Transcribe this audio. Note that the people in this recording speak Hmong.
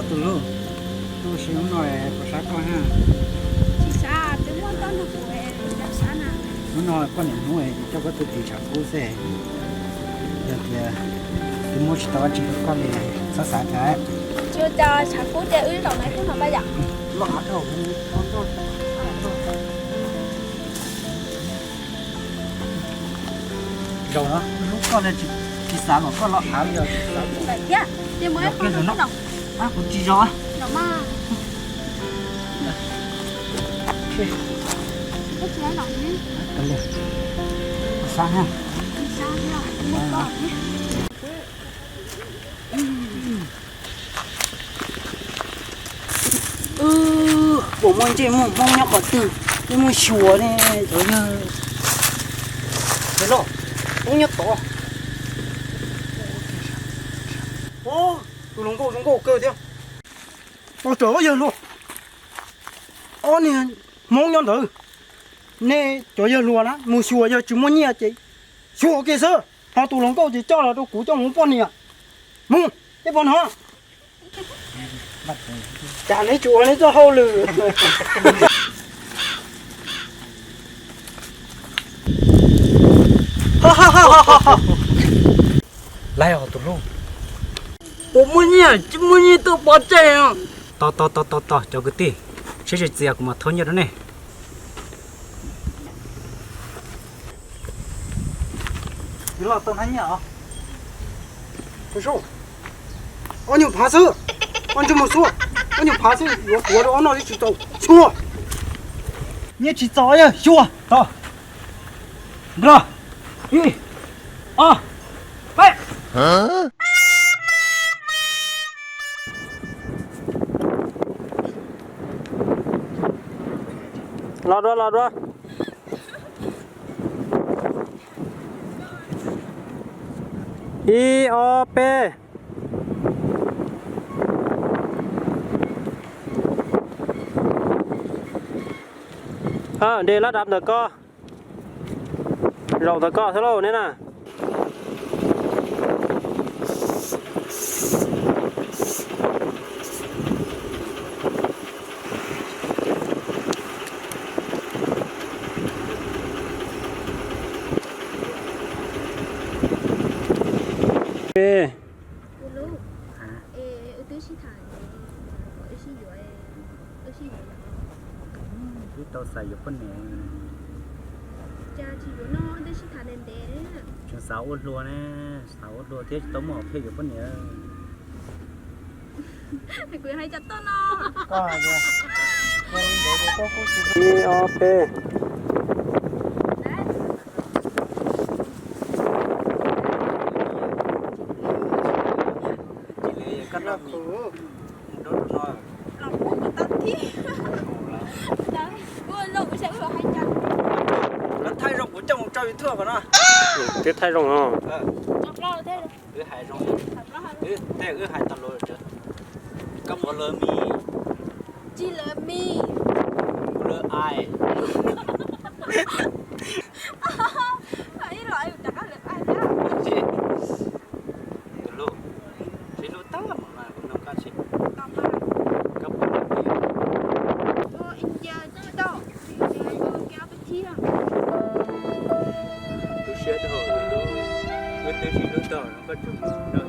Tus hlub, hnub no puas sab koj na? Tsis sab, twb muaj toj nrog kuv, cas sab na. Hnub no poj niam hnub coj koj tuaj tiv tshav kub xwb, yog tias twb muab tsis tau dab tsi rau koj li, txhob xav cas. Tsis ua cas, tshav kub ces wb zaum no hnub no pab yom. Zaum no hlub koj li, tsis xav kom koj los av li os. Ntawm thiab, ces mus ib qho no. Ab, kuv tsis zaum. Zaum mas. Ab, tsis zaum. Xav na. Xav thiab. Puas muaj ntsej muag Hmoob nyob qhov twg, ntsej muag xyuas ne, cov yawg. Hmoob nyob tod. Tus hluas nkauj zoo nkauj kawg thiab. Ua raws ob yawg luag, ob niag Hmoob nyob ntawd, nej cov yawg luag na mus xyuas yog tsis muaj nyiaj ces xyuas kiag xwb, ho tus hluas nkauj ces coj los rau kuv coj mus ua poj niam. Mus, nej pom no. Cas neb tsis ua neb txoj hauj lwm. Laib os tus hlub. Puas muaj nyiaj, tsis muaj nyiaj tuaj pov tseg. Tos tos tos tos tos cov kwv tij, seb tsis txias kuv mam thauj nyiaj rau nej. Ob nyuag phav xwb, ob ntsej muag xwb, ob nyuag phav xwb yuav tuav rau ob noj tsis txaus xyuas. Nyiaj tsis txaus yog xyuas tau. Nrog, ib, ob, peb. Los dua, los dua. Ib, ob, peb. Nres lab dav ntawm ko. Zaum ntawm ko xwb lauj neb na. Twb tau xav yuav poj niam. Tseem xav ua hluas ne, xav ua hluas thiab tsis tau muaj hom phiaj yuav poj niam. Ib, ob, peb. Lawv thaij zoo kuv coj mus tso YouTube no. Twb thaij zoo no. Wb hais zoo, wb hais tau lus. Koj puas lawv mis? Tsis lawv mis. Lawv ai. Ib los rov qab lawv ai thiab. Tus hlub, tsis hlub tag mas kuv nug koj tsis. Koj puas lawv mis? Ua ib ncig tsis tau, ua kiag peb thiab. Lub siab rau hauv tus hlub, wb twb tsis hlub tau no koj tseem nrog